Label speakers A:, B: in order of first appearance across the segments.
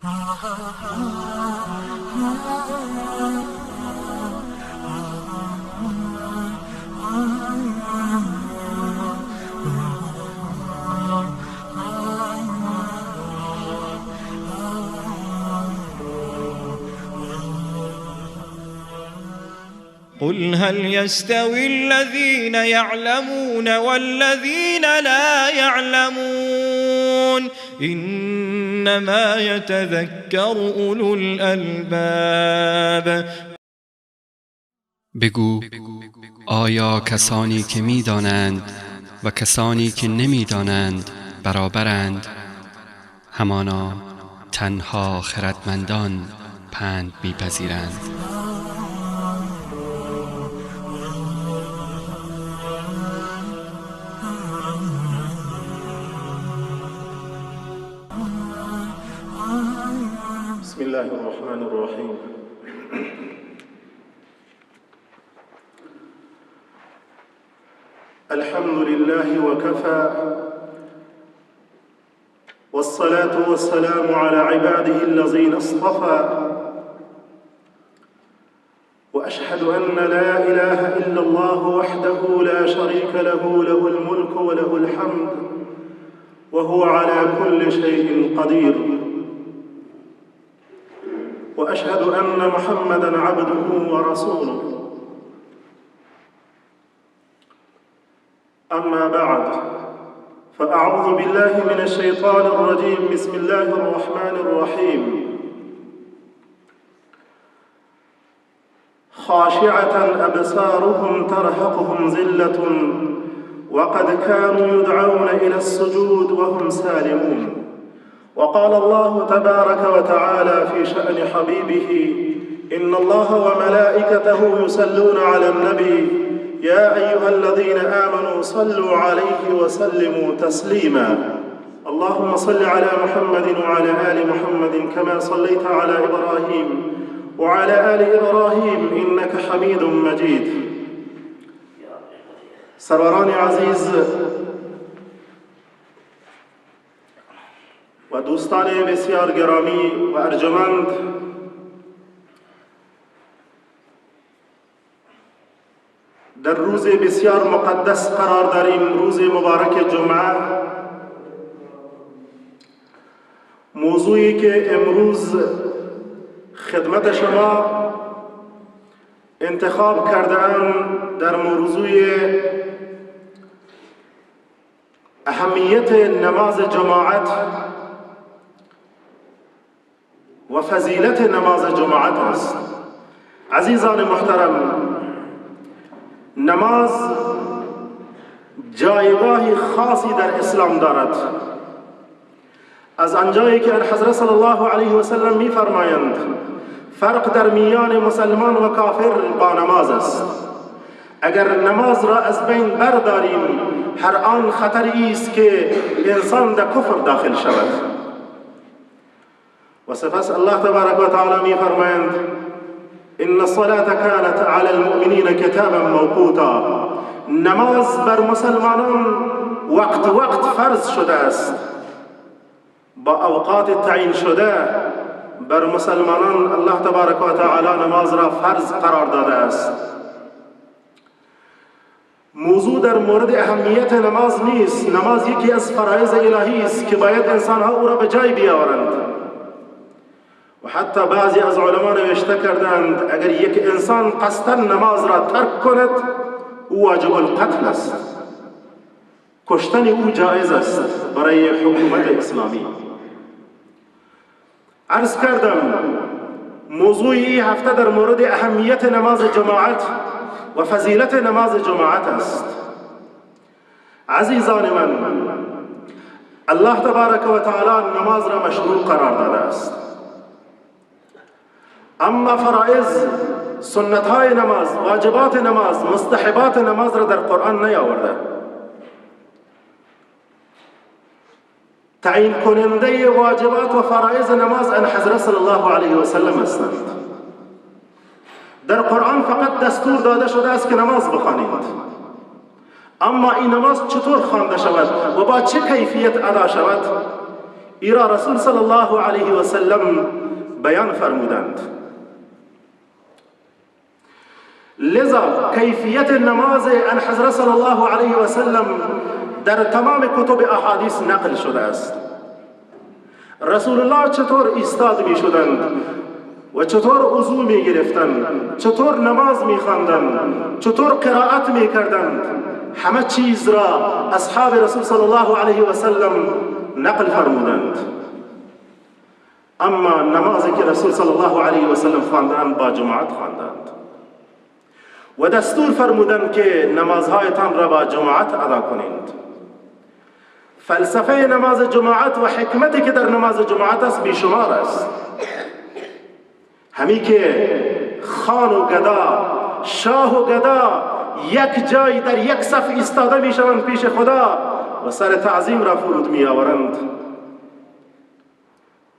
A: قل هل يستوي الذين يعلمون والذين لا يعلمون إنما يتذكر أولو الألباب.
B: بگو آیا کسانی که می‌دانند و کسانی که نمی‌دانند برابرند؟ همانا تنها خردمندان پند می‌پذیرند.
C: بسم الله الرحمن الرحیم. الحمد لله وكفى، والصلاة والسلام على عباده الذين اصطفى، وأشهد أن لا إله إلا الله وحده لا شريك له، له الملك وله الحمد وهو على كل شيء قدير، وأشهد أن محمدًا عبده ورسوله. أما بعد، فأعوذ بالله من الشيطان الرجيم. بسم الله الرحمن الرحيم. خاشعة أبصارهم ترهقهم ذلة وقد كانوا يدعون إلى السجود وهم سالمون. وقال الله تبارك وتعالى في شأن حبيبه: إن الله وملائكته يصلون على النبي يا أيها الذين آمنوا صلوا عليه وسلموا تسليما. اللهم صل على محمد وعلى آل محمد كما صليت على إبراهيم وعلى آل إبراهيم إنك حميد مجيد. سروران عزیز و دوستان بسیار گرامی و ارجمند، در روز بسیار مقدس قرار داریم، روز مبارک جمعه. موضوعی که امروز خدمت شما انتخاب کردم در موضوع اهمیت نماز جماعت و فضیلت نماز جماعت است. عزیزان محترم، نماز جایگاه خاصی در اسلام دارد. از آنجایی که حضرت صلی الله علیه و سلم می‌فرمایند فرق در میان مسلمان و کافر با نماز است. اگر نماز را از بین برداریم، هر آن خطر است که انسان در کفر داخل شود. و سپس الله تبارک و تعالی می‌فرمایند ان الصلاة كانت على المؤمنین کتابا موقوتا. نماز بر مسلمانان وقت وقت فرض شده است، با اوقات تعیین شده بر مسلمانان الله تبارک و تعالی نماز را فرض قرار داده است. موضوع در مورد اهمیت نماز نیست. نماز یکی از فرایض الهی است که باید انسانها او را به جای بیاورند. و حتی بعضی از علما نوشته کردند اگر یک انسان قصدا نماز را ترک کند، او واجب القتل است، کشتن او جایز است برای حکومت اسلامی. عرض کردم موضوع این هفته در مورد اهمیت نماز جماعت و فضیلت نماز جماعت است. عزیزان من، الله تبارک و تعالی نماز را مشروع قرار داده است، اما فرائض، سنت های نماز، واجبات نماز، مستحبات نماز را در قرآن نیاورده. تعیین کننده واجبات و فرائض نماز ان حضرت صلی الله علیه و سلم هستند. در قرآن فقط دستور داده شده است که نماز بخوانید، اما این نماز چطور خوانده شود و با چه کیفیت ادا شود، ایرا رسول صلی الله علیه و سلم بیان فرمودند. لذا کیفیت نماز ان حضرت صلی الله علیه و سلم در تمام کتب احادیث نقل شده است. رسول الله چطور ایستاد می شدند و چطور وضو می گرفتند، چطور نماز می خواندند، چطور قرائت می کردند، همه چیز را اصحاب رسول صلی الله علیه و سلم نقل فرمودند. اما نمازی که رسول صلی الله علیه و سلم خواندند با جماعت خواندند و دستور فرمودند که نمازهایتان را با جماعت ادا کنید. فلسفه نماز جماعت و حکمتی که در نماز جماعت است بیشمار است. همی که خان و گدا، شاه و گدا یک جای در یک صف ایستاده میشوند پیش خدا و سر تعظیم را فرود می آورند.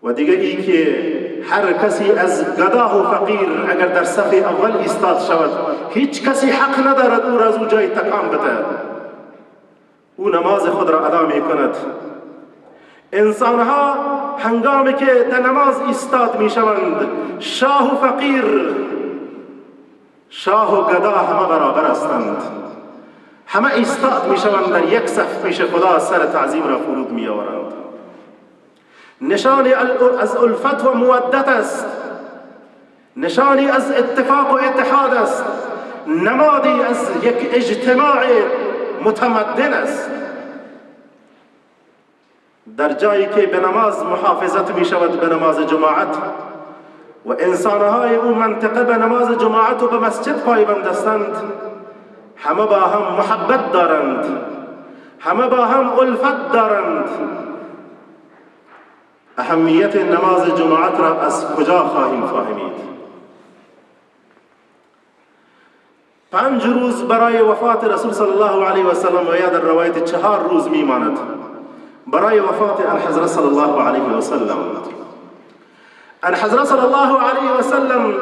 C: و دیگه ای که هر کسی از گدا و فقیر اگر در صف اول ایستاد شود، هیچ کسی حق ندارد او را از او جای تکان بده. او نماز خود را ادا می کند. انسانها هنگامی که در نماز ایستاد می شوند، شاه و فقیر، شاه و گدا همه برابر هستند، همه ایستاد می شوند در یک صف پیش خدا، سر تعظیم را فرود می آورند. نشانی از الفت و مودت است، نشانی از اتفاق و اتحاد است، نمادی از یک اجتماع متمدن است. در جایی که به نماز محافظت می شود، به نماز جماعت، و انسانهای او منطقه به نماز جماعت و به مسجد پایبند هستند، همه با هم محبت دارند، همه با هم الفت دارند. اهمیت نماز جماعت را از کجا خواهیم فهمید؟ 5 روز برای وفات رسول صلی الله علیه و سلم و یا در روایت 4 روز میماند برای وفات ان حضرت صلی الله علیه و سلم. ان حضرت صلی الله علیه و سلم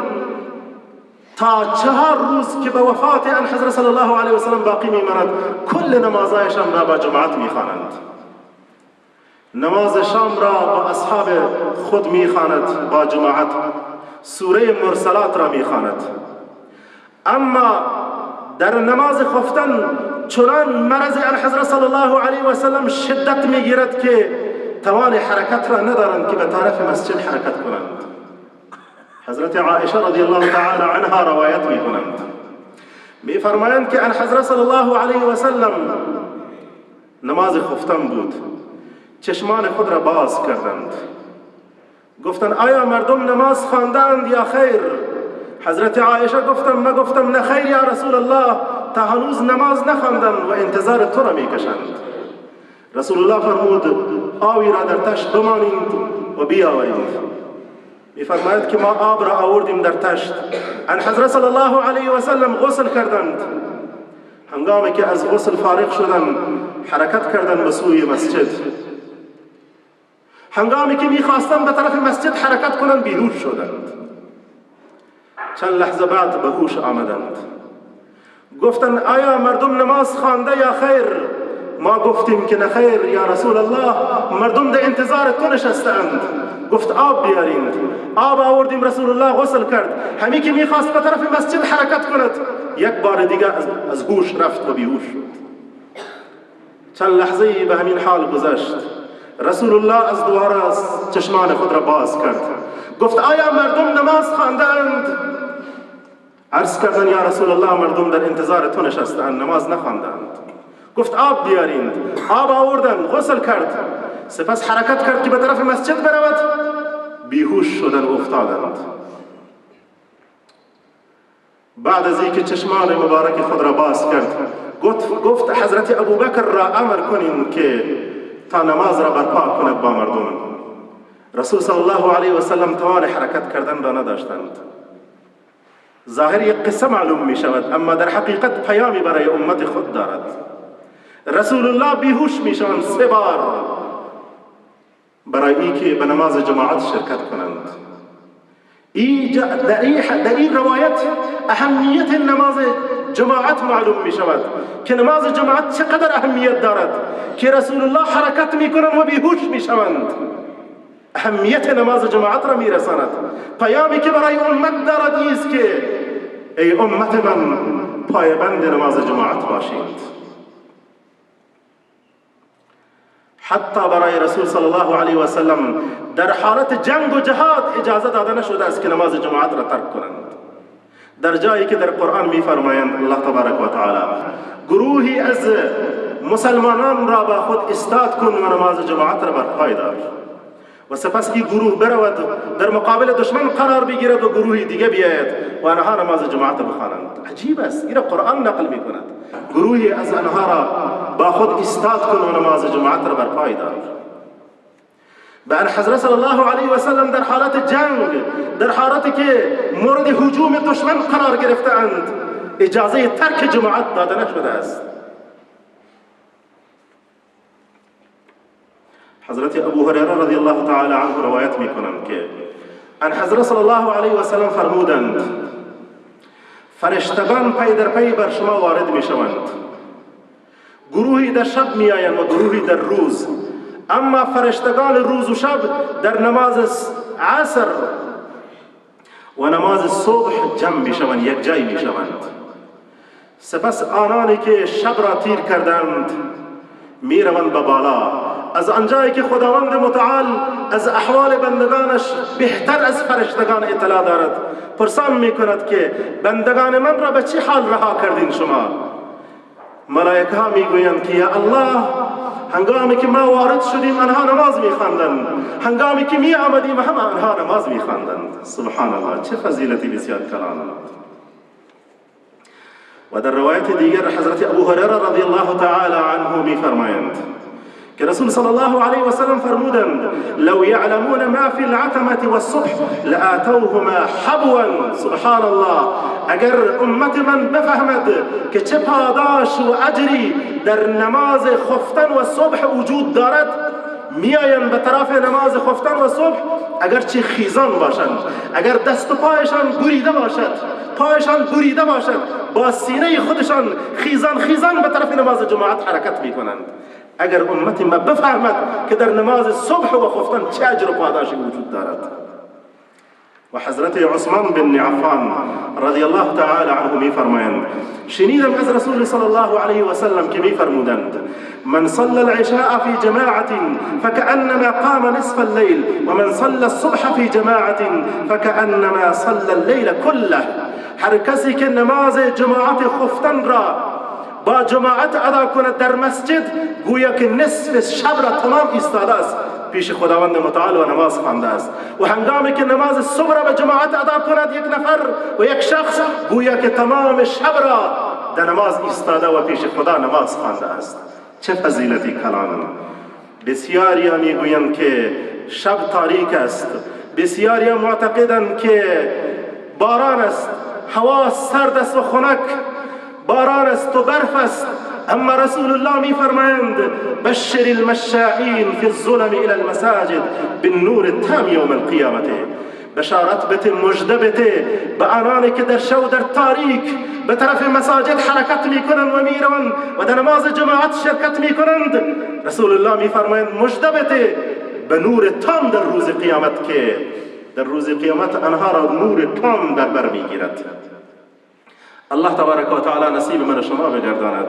C: تا 4 روز که به وفات ان حضرت صلی الله علیه و سلم باقی میماند، کل نمازهایشان را با جماعت میخوانند. نماز شام را با اصحاب خود میخواند با جماعت، سوره مرسلات را میخواند. اما در نماز خفتن چنان مرض ان حضرت صلی الله علیه و سلم شدت میگیرد که توان حرکت را ندارند که به طرف مسجد حرکت کنند. حضرت عایشه رضی الله تعالی عنها روایت میکنند، میفرمایند که ان حضرت صلی الله علیه و سلم نماز خفتن بود، چشمان خود را باز کردند، گفتند آیا مردم نماز خواندند یا خیر؟ حضرت عایشه گفتم ما گفتم نه خیر یا رسول الله، تا هنوز نماز نخواندند و انتظار تو را میکشند. رسول الله فرمود آبی را در تشت بمانید و بیاورید. میفرماید که ما آب را آوردیم در تشت. ان حضرت صلی الله علیه و سلم غسل کردند. هنگامی که از غسل فارغ شدند، حرکت کردند به سوی مسجد. هنگامی که میخواستند به طرف مسجد حرکت کنند، بیهوش شدند. چند لحظه بعد به هوش آمدند، گفتند آیا مردم نماز خوانده یا خیر؟ ما گفتیم که نه خیر یا رسول الله، مردم در انتظار تو نشستند. گفت آب بیارید. آب آوردیم، رسول الله غسل کرد. همی که میخواست به طرف مسجد حرکت کند، یک بار دیگه از هوش رفت و بیهوش شد. چند لحظه به همین حال گذشت. رسول الله از دوباره چشمان خود را باز کرد، گفت آیا مردم نماز خواندند؟ عرض کردن یا رسول الله مردم در انتظار تو نشستند، نماز نخواندند. گفت آب بیارید. آب آوردن، غسل کرد، سپس حرکت کرد که به طرف مسجد برود، بیهوش شدن و افتادند. بعد از اینکه چشمان مبارک خود را باز کرد، گفت حضرت ابوبکر را امر کنین که تا نماز را برپا کند با مردم. رسول صلی الله علیه و سلم توان حرکت کردن را نداشتند. ظاهر یک قصه معلوم می شود، اما در حقیقت پیامی برای امت خود دارد. رسول الله بیهوش می شوند 3 بار برای اینکه به نماز جماعت شرکت کنند. در این روایت اهمیت نماز جماعت معلوم می شود که نماز جماعت چقدر اهمیت دارد که رسول الله حرکت می کنند و بیهوش می شوند. اهمیت نماز جماعت را میرساند. پیامی که برای امت دارد ایست که ای امت من، پایبند نماز جماعت باشید. حتی برای رسول صلی الله علیه و سلم در حالت جنگ و جهاد اجازه داده نشده است که نماز جماعت را ترک کنند. در جایی که در قرآن میفرمایند الله تبارک و تعالی گروهی از مسلمانان را با خود استاد کن و نماز جماعت را برپای دار، و سپس این گروه برود در مقابل دشمن قرار بگیرد و گروهی دیگه بیاید و آنها نماز جماعت بخوانند. عجیب است، این را قرآن نقل میکند. گروهی از آنها را با خود استاد کن و نماز جماعت را برپای دار. به آن حضرت صلی الله علیه و سلم در حالت جنگ، در حالتی که مورد هجوم دشمن قرار گرفته‌اند، اجازه ترک جماعت داده نشده است. حضرت ابو هریره رضی الله تعالی عنه روایت میکنند که آن حضرت صلی الله علیه و سلم فرمودند فرشتگان پی در پی بر شما وارد میشوند، گروهی در شب میآیند و گروهی در روز، اما فرشتگان روز و شب در نماز عصر و نماز صبح جمع میشوند، یک جای میشوند. سپس آنانی که شب را تیر کردند میروند به بالا، از آنجایی که خداوند متعال از احوال بندگانش بهتر از فرشتگان اطلاع دارد، پرسان میکند که بندگان من را به چه حال رها کردین شما؟ ملائکه ها میگویند که یا الله، هنگامی که ما وارد شدیم آنها نماز میخواندند، هنگامی که می آمدیم هم آنها نماز میخواندند. سبحان الله، چه فضیلتی بسیار کلان. و در روایت دیگر حضرت ابو هریره رضی الله تعالی عنه میفرمایند که رسول صلی الله علیه و سلم فرمودند لو یعلمون ما فی العتمة والصبح لآتوهما حبوا. سبحان الله، اگر امت من بفهمد که چه پاداش و اجری در نماز خفتن و صبح وجود دارد، میآیند به طرف نماز خفتن و صبح، اگرچه خیزان باشند، اگر دست و پایشان بریده باشد، پایشان بریده باشد، با سینه خودشان خیزان خیزان به طرف نماز جماعت حرکت میکنند. اگر امت ما بفهمد که در نماز صبح و خفتن چه اجر و پاداشی وجود دارد. و حضرت عثمان بن عفان رضی الله تعالی عنه میفرمایند شنیدم از رسول صلی الله علیه و سلم که میفرمودند من صلى العشاء في جماعة فكأنما قام نصف الليل ومن صلى الصبح في جماعة فكأنما صلى الليل كله. هر کسی که نماز جماعت خفتن را با جماعت ادا کند در مسجد، گویا که نصف شب را تمام ایستاده است پیش خداوند متعال و نماز خوانده است. و هنگامی که نماز صبح را به جماعت ادا کند یک نفر و یک شخص، گویا که تمام شب را در نماز ایستاده و پیش خدا نماز خوانده است. چه فضیلتی کلان. بسیاری میگویند که شب تاریک است، بسیاری معتقدند که باران است، هوا سرد است و خنک، باران است و برف است، اما رسول الله میفرمایند بشر المشائین فی الظلم الى المساجد بالنور التام یوم القیامة. بشارت بته، مژده بته به آنانی که در شو در تاریک به طرف مساجد حرکت میکنند و میروند و در نماز جماعت شرکت میکنند. رسول الله میفرمایند مژده بته به نور تام در روز قیامت، که در روز قیامت آنها را نور تام در بر میگیرد. الله تبارک و تعالی نصیب من شما بگرداند.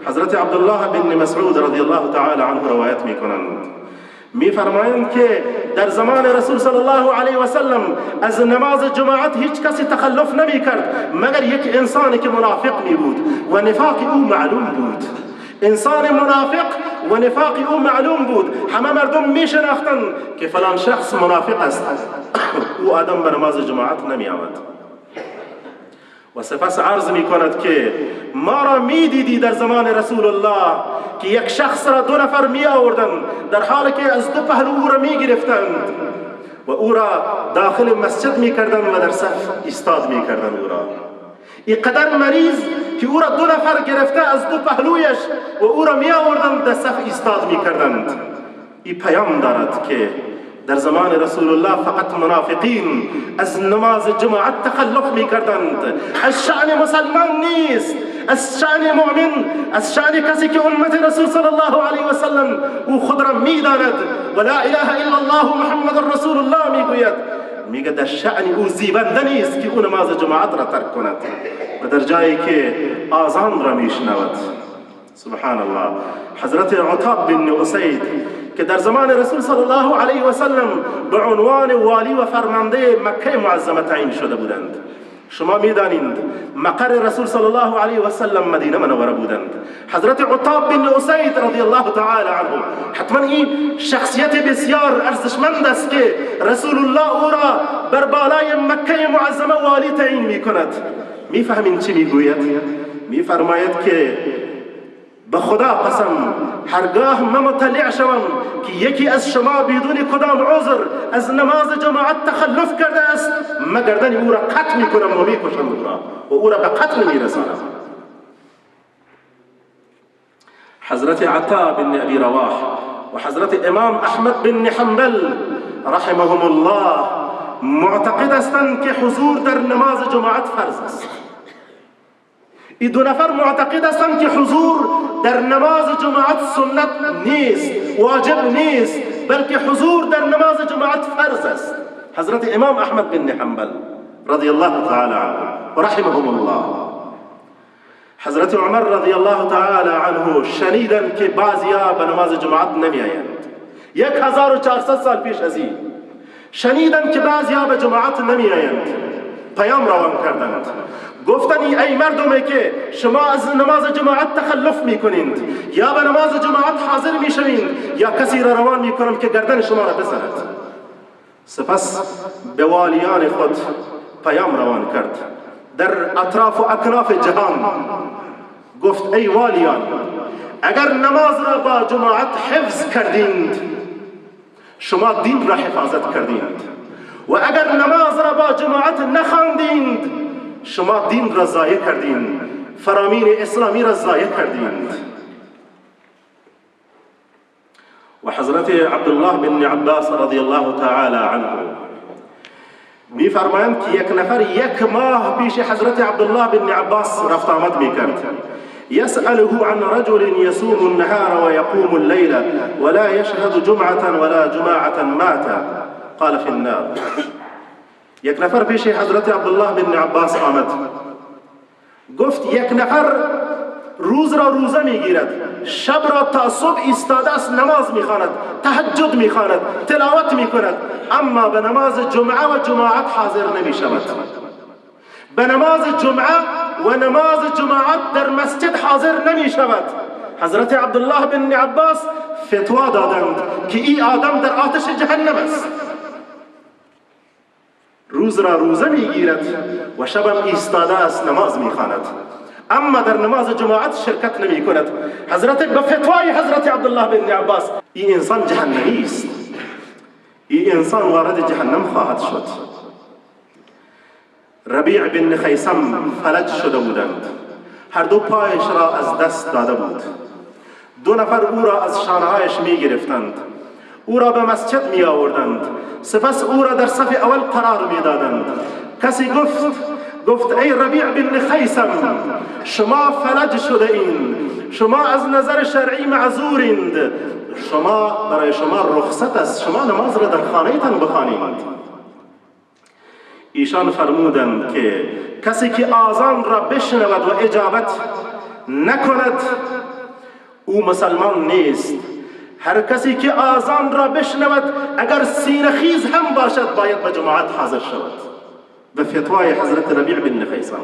C: حضرت عبدالله بن مسعود رضی الله تعالی عنه روایت میکنند، میفرمایند که در زمان رسول صلی الله علیه و سلم از نماز جماعت هیچ کسی تخلف نمیکرد مگر یک انسانی که منافق می بود و نفاق او معلوم بود. انسان منافق و نفاق او معلوم بود، همه مردم میشناختند که فلان شخص منافق است، او آدم به نماز جماعت نمی آمد. و سپس عرض می کند که ما را می دیدی در زمان رسول الله که یک شخص را دو نفر می آوردند در حالی که از دو پهلو او را می گرفتند و او را داخل مسجد می کردند و در صف ایستاد می کردند. او را اینقدر مریض که او را دو نفر گرفته از دو پهلویش و او را می آوردند در صف ایستاد می کردند. این پیام دارد که در زمان رسول الله فقط منافقین از نماز جماعت تخلف می کردند. از شأن مسلمان نیست، از شأن مؤمن، از شأن کسی که امت رسول صلی الله علیه و سلم او خود را میداند و لا اله الا الله محمد رسول الله میگوید، میگه در شأن او زیبنده نیست که او نماز جماعت را ترک کند و در جایی که آذان را میشنود. سبحان الله. حضرت عتاب بن اسید که در زمان رسول صلی الله علیه و سلم به عنوان والی و فرمانده مکه معظمه تعیین شده بودند. شما میدانید مقر رسول صلی الله علیه و سلم مدینه منوره بودند. حضرت عتاب بن اسید رضی الله تعالی عنه، حتما این شخصیت بسیار ارزشمند است که رسول الله او را بر بالای مکه معظمه والی تعیین میکند. میفهمین چی میگوید؟ میفرماید که به خدا قسم هرگاه من مطلع شوم که یکی از شما بدون کدام عذر از نماز جماعت تخلف کرده است، من گردن او را قطع میکنم و میکشم او را و او را به قتل میرسانم. حضرت عطا بن ابی رواح و حضرت امام احمد بن حنبل رحمهم الله معتقد هستند که حضور در نماز جماعت فرض است. این دو نفر معتقد هستند که حضور در نماز جماعت سنت نیست، واجب نیست، بلکه حضور در نماز جماعت فرض است. حضرت امام احمد بن حنبل رضی الله تعالی عنه و رحمهم الله. حضرت عمر رضی الله تعالی عنه شنیدند که بعضیا به نماز جماعت نمی آیند. 1400 سال پیش از این شنیدند که بعضیا به جماعت نمی آیند، پیام روان کردند، گفتن ای مردمی که شما از نماز جماعت تخلف میکنید، یا به نماز جماعت حاضر میشوید یا کسی را روان میکنم که گردن شما را بزند. سپس به والیان خود پیام روان کرد در اطراف و اکناف جهان، گفت ای والیان، اگر نماز را با جماعت حفظ کردید شما دین را حفاظت کردید، و اگر نماز را با جماعت نخواندید شما دین را ضایع کردین، فرامین اسلامی را ضایع کردین. و حضرت عبدالله بن عباس رضی الله تعالی عنه میفرمایند که یک نفر یک ماه پیش حضرت عبدالله بن عباس رفت آمد میکرد. يسأله عن رجل يصوم النهار ويقوم الليل ولا يشهد جمعة ولا جماعة مات قال في النار. یک نفر پیش حضرت عبدالله بن عباس آمد، گفت یک نفر روز را روزه میگیرد، شب را تا صبح ایستاده است نماز میخواند، تهجد میخواند، تلاوت میکند، اما به نماز جمعه و جماعت حاضر نمیشود. به نماز جمعه و نماز جماعت در مسجد حاضر نمیشود. حضرت عبدالله بن عباس فتوا دادند که این آدم در آتش جهنم است. روز را روزه میگیرد و شبم ایستاده است نماز میخواند، اما در نماز جماعت شرکت نمی کند. حضرت به فتوای حضرت عبدالله بن عباس این انسان جهنمی است، این انسان وارد جهنم خواهد شد. ربیع بن خیثم فلج شده بودند، هر دو پایش را از دست داده بود. دو نفر او را از شانهایش می گرفتند، او را به مسجد می آوردند، سپس او را در صف اول قرار می دادند. کسی گفت ای ربیع بن خیثم، شما فلج شده این، شما از نظر شرعی معذورید، شما برای شما رخصت است، شما نماز را در خانه تان بخوانید. ایشان فرمودند که کسی که آذان را بشنود و اجابت نکند او مسلمان نیست. هر کسی که آذان را بشنود اگر سینه خیز هم باشد باید به جماعت حاضر شود. به فتوای حضرت ربیع بن خیثم.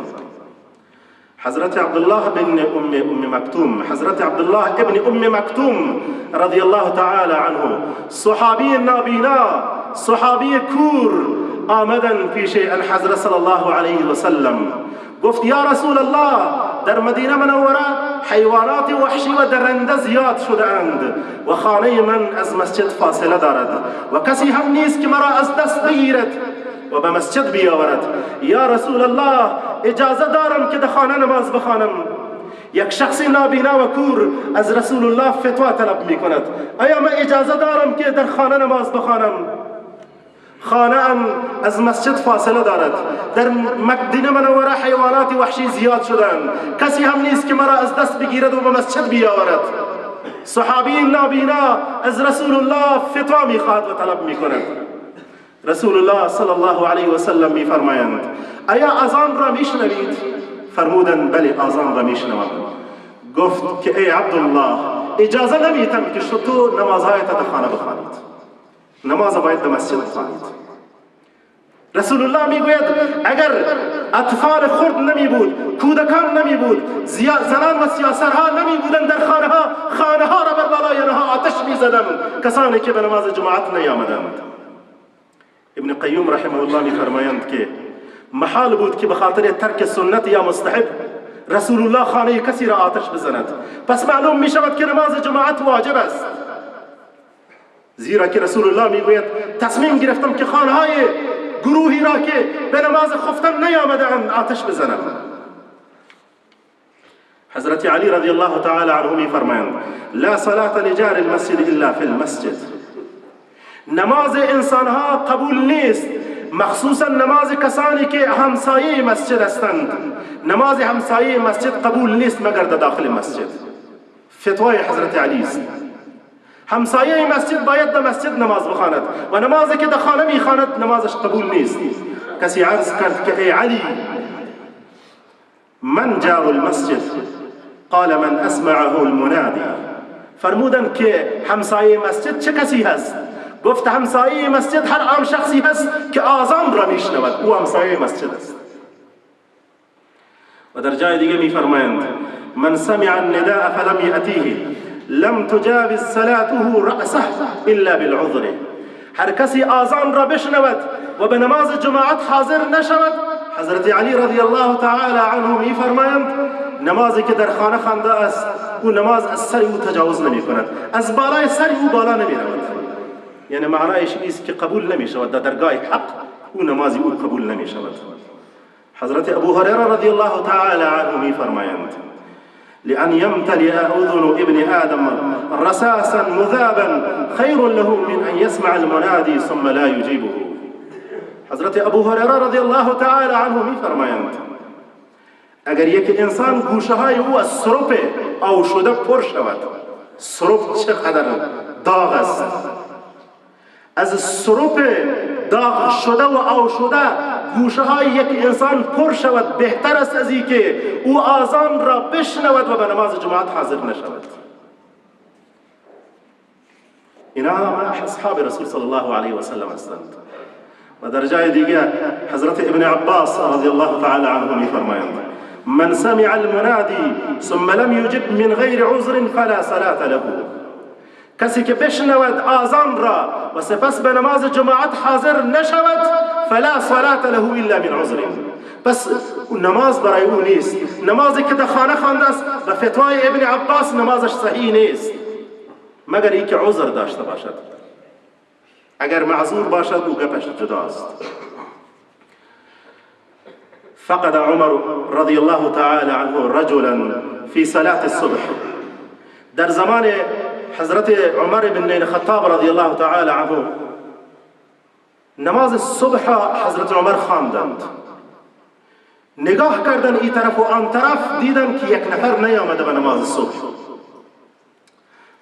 C: حضرت عبدالله بن ام مکتوم، حضرت عبدالله ابن ام مکتوم رضی الله تعالی عنه، صحابی نابینا، صحابی کور، آمدن پیش الحضرت صلی الله علیه و سلم. گفت یا رسول الله، در مدینه منوره حیوانات وحشی و درنده زیاد شده اند و خانه من از مسجد فاصله دارد و کسی هم نیست که مرا از دست بگیرد و به مسجد بیاورد. یا رسول الله، اجازه دارم که در خانه نماز بخوانم؟ یک شخص نابینا و کور از رسول الله فتوا طلب می کند، آیا من اجازه دارم که در خانه نماز بخوانم؟ خانه ام از مسجد فاصله دارد، در مدینه منوره حیوانات وحشی زیاد شدند، کسی هم نیست که مرا از دست بگیرد و به مسجد بیاورد. صحابی نابینا از رسول الله فتوا میخواهد و طلب میکند. رسول الله صلی الله علیه و سلم میفرمایند آیا اذان را میشنوید؟ فرمودند بله اذان را میشنوم. گفت که ای عبدالله اجازه نمیتم که تو نمازهایت در خانه بخوانید، نماز باید در مسجد بخوانید. رسول الله میگوید اگر اطفال خرد نمی بود، کودکان نمی بود، زنان و سیاسرها نمی بودند در خانه ها، خانه ها را بر بالای آنها آتش می زدم کسانی که به نماز جماعت نیامدند. ابن قیوم رحمه الله می فرمایند که محال بود که به خاطر ترک سنت یا مستحب رسول الله خانه کسی را آتش بزند. پس معلوم می شود که نماز جماعت واجب است، زیرا که رسول الله می گوید تصمیم گرفتم که خانه های گروهی را که به نماز خفتن نیامده‌اند آتش بزنم. حضرت علی رضی الله تعالی عنه می فرمایند لا صلاة لجار المسجد الا فی المسجد. نماز انسانها قبول نیست، مخصوصا نماز کسانی که همسایه مسجد هستند. نماز همسایه مسجد قبول نیست مگر در داخل مسجد. فتوای حضرت علی است. همسایه مسجد باید در مسجد نماز بخواند و نمازی که در خانه میخواند نمازش قبول نیست. کسی عرض کرد که ای علی من جار المسجد؟ قال من اسمعه المنادی. فرمودند که همسایه مسجد چه کسی هست؟ گفت همسایه مسجد هر آن شخصی هست که آذان را میشنود، او همسایه مسجد است. و در جای دیگه میفرمایند من سمع النداء فلم یأتیه لم تجاوز صلاته رأسه الا بالعذر. هر کسی آذان را بشنود و به نماز جماعت حاضر نشود، حضرت علی رضی الله تعالی عنه میفرمایند نمازی که در خانه خوانده است او نماز از سر او تجاوز نمی کند، از بالای سر او بالا نمی رود. یعنی معنایش است که قبول نمی شود در درگاه حق، او نمازی او قبول نمی شود. حضرت ابو هریره رضی الله تعالی عنه میفرمایند لأن يمتلئ أذن ابن آدم رساسا مذابا خير له من أن يسمع المنادي ثم لا يجيبه. حضرت ابو هریره رضی الله تعالی عنه میفرمایند اگر یک انسان گوشه های او از سرب او شده پر شود، سرب چقدر داغ است، از سرب داغ شده و او شده گوشه های یک انسان پر شود، بهتر است از اینکه او آذان را بشنود و به نماز جماعت حاضر نشود. اینا اصحاب رسول صلی الله علیه و سلم هستند. و در جای دیگه حضرت ابن عباس رضی الله تعالی عنه میفرمایند من سمع المنادی ثم لم يجب من غیر عذر فلا صلاة له. کسی که بشنود آذان را و سپس به نماز جماعت حاضر نشود فلا صلاة له الا من عذر. پس نماز برای او نیست. نمازی که در خانه خوانده است به فتوای ابن عباس نمازش صحیح نیست، مگر اینکه عذر داشته باشد. اگر معذور باشد او گپش جداست. فقد عمر رضی الله تعالی عنه رجلا فی صلاة الصبح. در زمان حضرت عمر بن الخطاب رضی الله تعالی عنه نماز صبح حضرت عمر خواندند. نگاه کردن این طرف و آن طرف، دیدن که یک نفر نیامده به نماز صبح.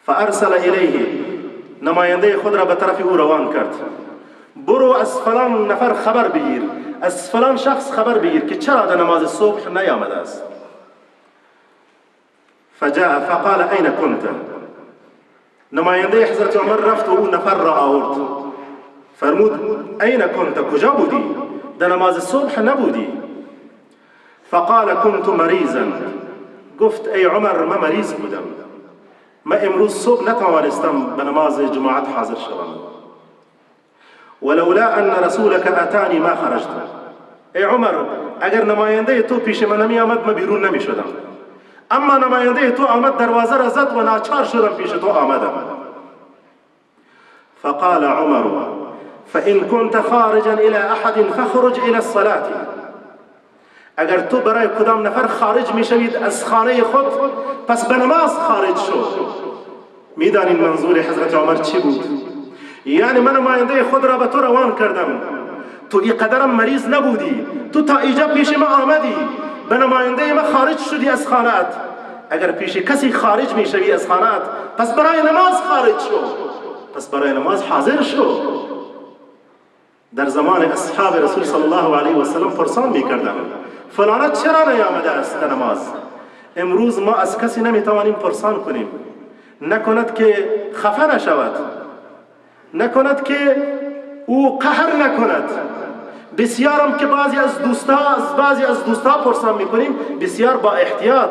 C: فارسل الیه، نماینده خود را به طرف او روان کرد، برو از فلان نفر خبر بگیر، از فلان شخص خبر بگیر که چرا در نماز صبح نیامده است. فجاء فقال اين كنت؟ نماینده حضرت عمر رفت و او نفر را آورد. فرمود اين كنت؟ کجا بودی؟ در نماز صبح نبودی. فقال كنت مریضا. گفت ای عمر من مریض بودم، من امروز صبح نتوانستم به نماز جماعت حاضر شوم. ولولا ان رسولك اتانی ما خرجت. ای عمر اگر نماینده تو پیش من نمی آمد من بیرون نمی شدم، اما نماینده تو آمد دروازه را زد و ناچار شدم پیش تو آمدم. فقال عمر فإن كنت خارجا إلى أحد فخرج إلى الصلاة. اگر تو برای کدام نفر خارج میشوید از خانه خود پس به نماز خارج شو. میدانین منظور حضرت عمر چی بود؟ یعنی من نماینده خود را به تو روان کردم، تو این قدرم مریض نبودی، تو تا اینجا پیش ما آمدی، به نماینده ما خارج شدی از خانه‌ات. اگر پیش کسی خارج میشوی از خانه‌ات، پس برای نماز خارج شو، پس برای نماز حاضر شو. در زمان اصحاب رسول صلی الله علیه و سلم پرسان میکردند فلانه چرا نیامده است در نماز؟ امروز ما از کسی نمیتوانیم پرسان کنیم، نکند که خفه نشود، نکند که او قهر نکند. بسیارم که بعضی از دوستا پرسان میکنیم، بسیار با احتیاط،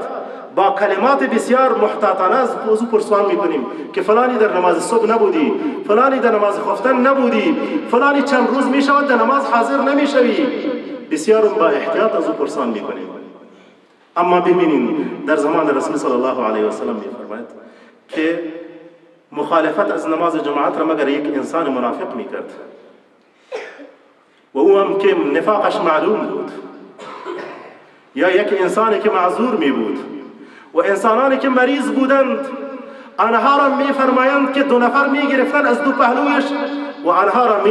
C: با کلمات بسیار محتاطانه از او پرسان میکنیم که فلانی در نماز صبح نبودی، فلانی در نماز خفتن نبودی، فلانی چند روز میشود در نماز حاضر نمیشوی. بسیار با احتیاط از او پرسان میکنیم. اما ببینین در زمان رسول صلی الله علیه و سلم میفرماید که مخالفت از نماز جماعت را مگر یک انسان منافق میکرد و او هم که نفاقش معلوم بود، یا یک انسانی که معذور می بود. و انسانانی که مریض بودند آنها را می فرمایند که دو نفر می گرفتند از دو پهلویش و آنها را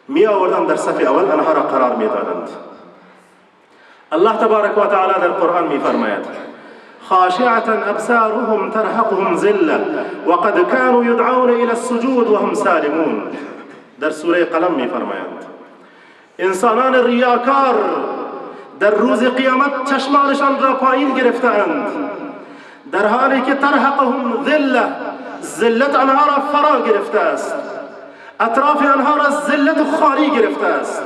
C: می آوردند در صف اول، آنها را قرار می دادند. الله تبارک و تعالی در قرآن می فرماید خاشعة أبصارهم ترهقهم ذلة وقد كانوا يدعون إلى السجود وهم سالمون. در سوره قلم می فرمایند انسانان ریاکار در روز قیامت چشمانشان را پایین گرفتند، در حالی که ترهقهم ذلة، ذلت آنها را فرا گرفته است، اطراف آنها را ذلت خاری گرفته است.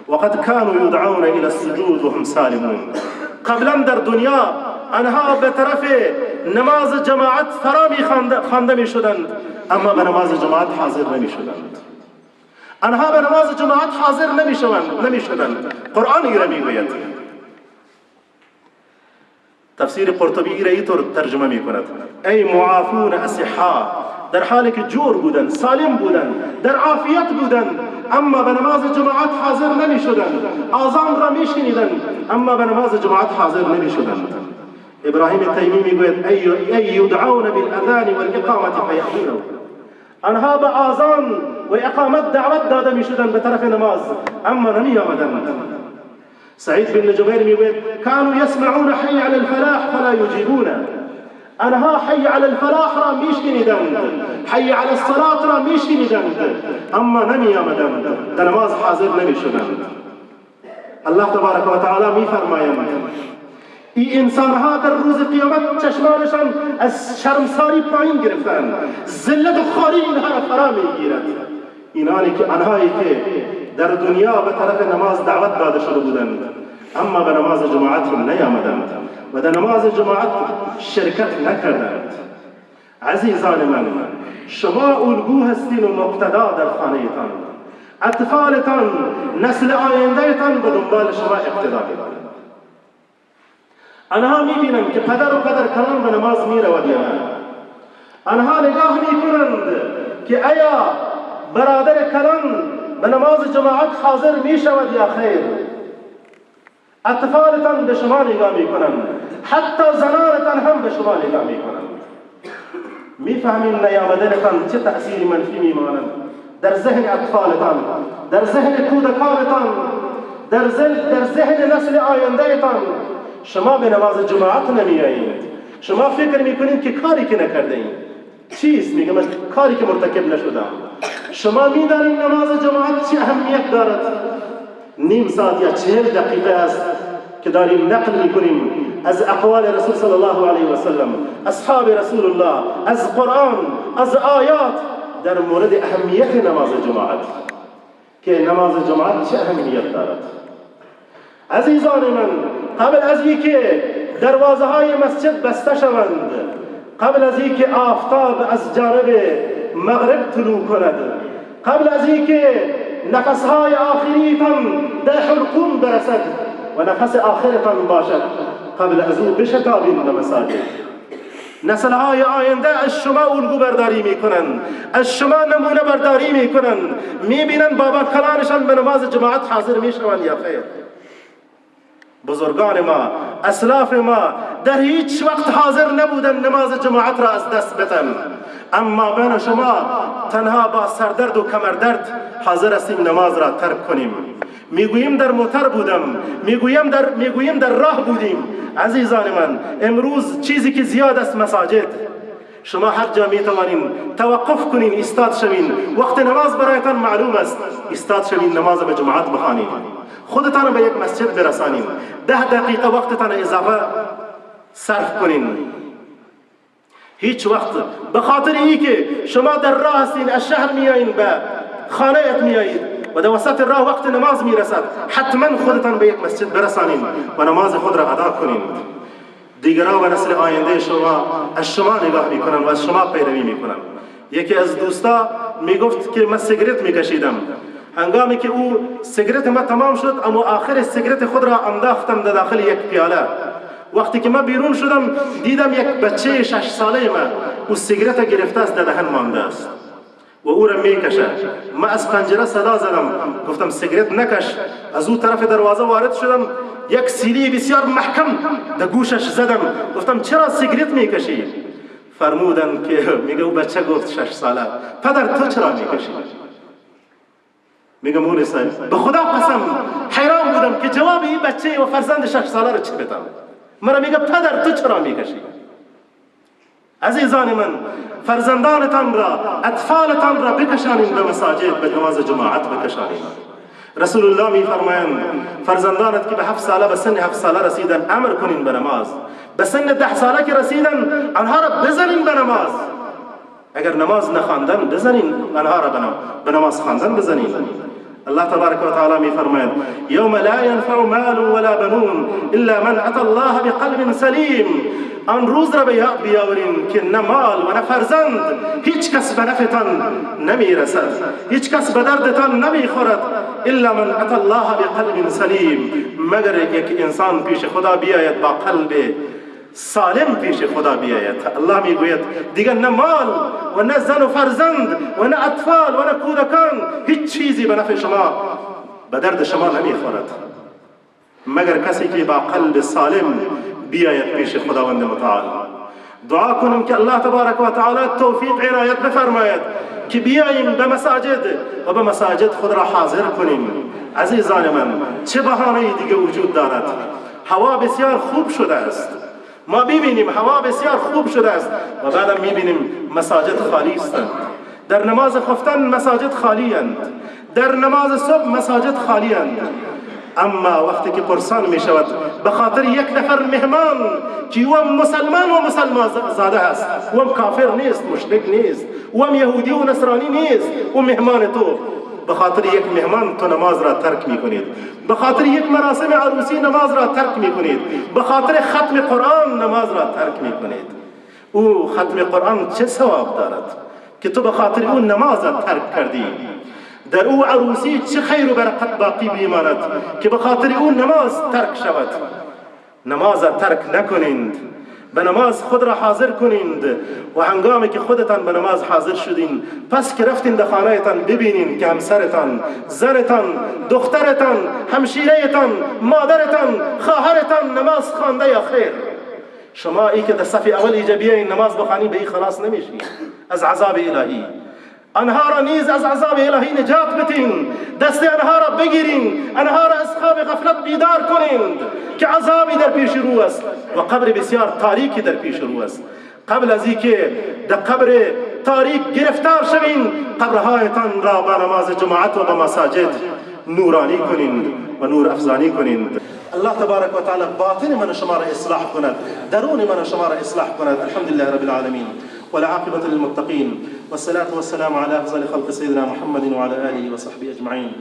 C: وقد كانوا يدعون إلى السجود وهم سالمون. قبلا در دنیا آنها به طرف نماز جماعت فرا می خوانده می شدند، اما به نماز جماعت حاضر نمی شدند. آنها به نماز جماعت حاضر نمی شدند. قرآن ایره می گوید. تفسیر قرطبی ایره اینطور ترجمه می کند: ای معافون اصحا، در حالی که جور بودند، سالم بودند، در عافیت بودند، اما به نماز جماعت حاضر نمی شدند. آذان را می شنیدند، اما به نماز جماعت حاضر نمی شدند. ابراهیم تیمی میگوید ای یدعون بالاذان والاقامه فیأبون. آنها به آذان و اقامت دعوت داده میشدند به طرف نماز، اما نمی آمدند. سعید بن جبیر میگوید کانوا یسمعون حی علی الفلاح فلا یجیبون. آنها حی علی الفلاح را میشنیدند، حی علی الصلاة را میشنیدند، اما نمی آمدند، در نماز حاضر نمیشدند. الله تبارک و تعالی میفرمایند این انسانها در روز قیامت چشمانشان از شرمساری پایین گرفتند، ذلت و خواری اینها را فرا میگیرد. اینانی که آنهایی که در دنیا به طرف نماز دعوت داده شده بودند، اما به نماز جماعت نیامدند و در نماز جماعت شرکت نکردند. عزیزان من، شما الگو هستین و مقتدا در خانهتان، اطفالتان، نسل آیندهتان به دنبال شما اقتدا میکنند. آنها میبینند که پدر و پدر کلان به نماز میرود یا نه. آنها نگاه میکنند که آیا برادر کلان به نماز جماعت حاضر میشود یا خیر. اطفالتان به شما نگاه میکنند، حتی زنانتان هم به شما نگاه میکنند. میفهمین نیامدنتان چه تأثیر منفی میمانند در ذهن اطفالتان، در ذهن کودکانتان، در ذهن نسل آیندهتان. شما به نماز جماعت نمیایید. شما فکر میکنید که کاری که نکرده اید چیست؟ میگم کاری که مرتکب نشدم. شما میدانید نماز جماعت چه اهمیت دارد؟ نیم ساعت یا 40 دقیقه است که داریم نقل میکنیم از اقوال رسول صلی الله علیه و سلم، اصحاب رسول الله، از قرآن، از آیات در مورد اهمیت نماز جماعت، که نماز جماعت چه اهمیت دارد. عزیزان من، قبل از اینکه دروازه های مسجد بسته شوند، قبل از اینکه آفتاب از جانب مغرب طلوع کند، قبل از اینکه نفسهای آخریتان در حلقوم برسد و نفس آخرتان باشد، قبل از او بشتابین به مساجد. نسلهای آینده از شما الگو برداری میکنند، از شما نمونه برداری میکنند. میبینند بابا کلانشان به نماز جماعت حاضر میشوند یا خیر. بزرگان ما، اسلاف ما در هیچ وقت حاضر نبودن نماز جماعت را از دست بدن. اما بین شما تنها با سردرد و کمردرد حاضر هستیم نماز را ترک کنیم. میگوییم در موتر بودم، میگوییم در راه بودیم. عزیزان من، امروز چیزی که زیاد است مساجد. شما هر جا میتوانین توقف کنین، ایستاد شوین، وقت نماز برایتان معلوم است، ایستاد شوین، نماز به جماعت بخوانین، خودتان به یک مسجد برسانین، 10 دقیقه وقتتان اضافه صرف کنین. هیچ وقت به خاطر ای که شما در راه هستین، از شهر میایین به خانه‌ات میایید و در وسط راه وقت نماز میرسد، حتما خودتان به یک مسجد برسانین و نماز خود را ادا کنین. دیگران و نسل آینده شما از شما نگاه میکنن و از شما پیروی میکنن. یکی از دوستا میگفت که من سیگرت میکشیدم، هنگامی که او سیگرت ما تمام شد، اما آخر سیگرت خود را انداختم در داخل یک پیاله. وقتی که من بیرون شدم دیدم یک بچه 6 ساله من او سیگرت گرفته است، در دهن مانده است و او را میکشه. من از پنجره صدا زدم، گفتم سیگرت نکش. از او طرف دروازه وارد شدم، یک سیلی بسیار محکم در گوشش زدم، گفتم چرا سیگرت میکشی؟ فرمودن که میگه او بچه گفت 6 ساله، پدر تو چرا میکشی؟ میگه مولوی صاحب به خدا قسم حیران بودم که جواب این بچه و فرزند 6 ساله رو چه بدم. مرا میگه پدر تو چرا میکشی؟ عزیزان من، فرزندانتان را، اطفالتان را بکشانین به مساجد، به نماز جماعت بکشانین. رسول الله میفرمایند فرزندانت که به 7 ساله، به سن 7 ساله رسیدن امر کنین به نماز، به سن 10 ساله که رسیدن آنها را بزنین به نماز. اگر نماز نخواندن بزنین آنها را، به نماز خواندن بزنین. الله تبارک و تعالی میفرماید یوم لا ینفع مال ولا بنون الا من اتى الله بقلب سلیم. آن روز را به یاد بیاورین که نه مال و نه فرزند هیچ کس به نفعتان نمیرسد، هیچ کس به دردتان نمیخورد، الا من اتى الله بقلب سلیم، مگر یک انسان پیش خدا بیاید با قلب سالم پیش خدا بیاید. الله میگوید دیگر نه مال و نه زن و فرزند و نه اطفال و نه کودکان، هیچ چیزی به نفع شما، به درد شما نمیخورد، مگر کسی که با قلب سالم بیاید پیش خداوند متعال. دعا کنیم که الله تبارک و تعالی توفیق عنایت بفرماید که بیاییم به مساجد و به مساجد خود را حاضر کنیم. عزیزان من، چه بهانه‌ای دیگه وجود دارد؟ هوا بسیار خوب شده است، ما ببینیم هوا بسیار خوب شده است و بعدم میبینیم مساجد خالی هستند. در نماز خفتن مساجد خالی اند، در نماز صبح مساجد خالی اند. اما وقتی که پرسان می شود به خاطر یک نفر مهمان که او مسلمان و مسلمان زاده است، او هم کافر نیست، مشرک نیست، او هم یهودی و نصرانی نیست، او مهمان تو، به خاطر یک مهمان تو نماز را ترک می کنید، به خاطر یک مراسم عروسی نماز را ترک می کنید، به خاطر ختم قرآن نماز را ترک می کنید. او ختم قرآن چه ثواب دارد که تو به خاطر او نماز را ترک کردی؟ در او عروسی چه خیر و برکت باقی میماند که به خاطر او نماز ترک شود؟ نماز ترک نکنید، به نماز خود را حاضر کنید و هنگامی که خودتان به نماز حاضر شدین، پس که رفتین در خانهتان ببینین که همسرتان، زنتان، دخترتان، همشیرهتان، مادرتان، خواهرتان نماز خوانده یا خیر. شما ای که در صف اول ایجا بیاین نماز بخوانی، به ای خلاص نمیشی از عذاب الهی. آنها را نیز از عذاب الهی نجات بتین، دست آنها را بگیرین، آنها را از خواب غفلت بیدار کنید که عذابی در پیش رو است و قبر بسیار تاریکی در پیش رو است. قبل از اینکه در قبر تاریک گرفتار شوین، قبرهایتان را با نماز جماعت و با مساجد نورانی کنید و نور افزانی کنید. الله تبارک و تعالی باطن من شما را اصلاح کند، درون من شما را اصلاح کند. الحمدلله رب العالمین والعاقبة للمتقين والصلاة والسلام على أفضل خلق سيدنا محمد وعلى آله وصحبه أجمعين.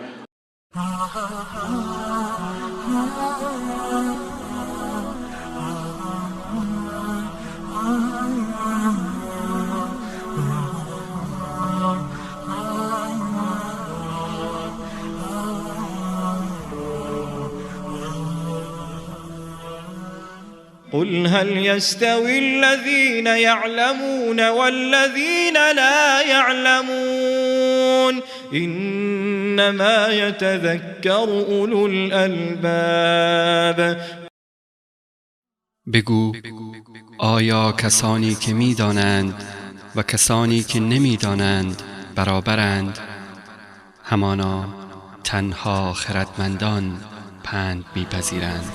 A: قل هل يستوي الذين يعلمون والذين لا يعلمون إنما يتذكر أولو الألباب.
B: بگو آیا کسانی که می‌دانند و کسانی که نمیدانند برابرند؟ همانا تنها خردمندان پند میپذیرند.